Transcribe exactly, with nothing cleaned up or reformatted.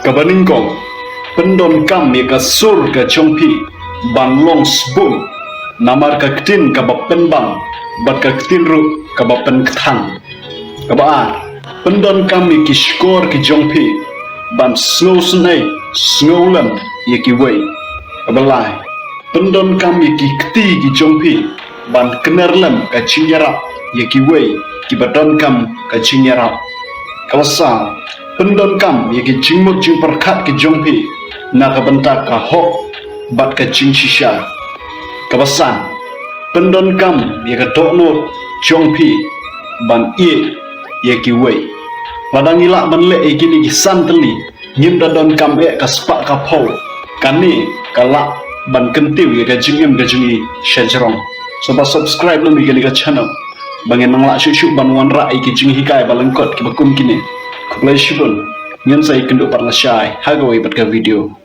Kaba nyngkong, pyndonkam ïa ka sur ka jong phi ban long sbun, namar ka ktien kaba pynbang bad ka ktien ruh kaba pynkthang. Kaba ar, pyndonkam ïa ki shkor ki jong phi ban sngewsynei sngewlem ïa kiwei. Kaba lai, pyndonkam ïa ki kti ki jong phi ban kner lem ka jingïarap ïa kiwei kiba donkam ka jingïarap. Kaba saw, pyndonkam ïa ki jingmut jingpyrkhat ki jong phi na ka bynta ka hok bad ka jingshisha. Kaba san, pyndonkam ïa ka dohnud jong phi ban ïeit ïa kiwei. Lada ngi lah ban leh ïa kine ki san tylli, ngim da donkam eh ka spah ka phew. Kane ka lah ban kyntiew ïa ka jingim ka jong ngi sha jrong. So ba subscribe lem ïa kane ka channel ba ngin nang lah shuh shuh ban wanrah ïa ki jinghikai ba lyngkot kiba kum kine. Khublei shibun. Ngin sa ïakynduh pat lashai ha kawei pat ka video.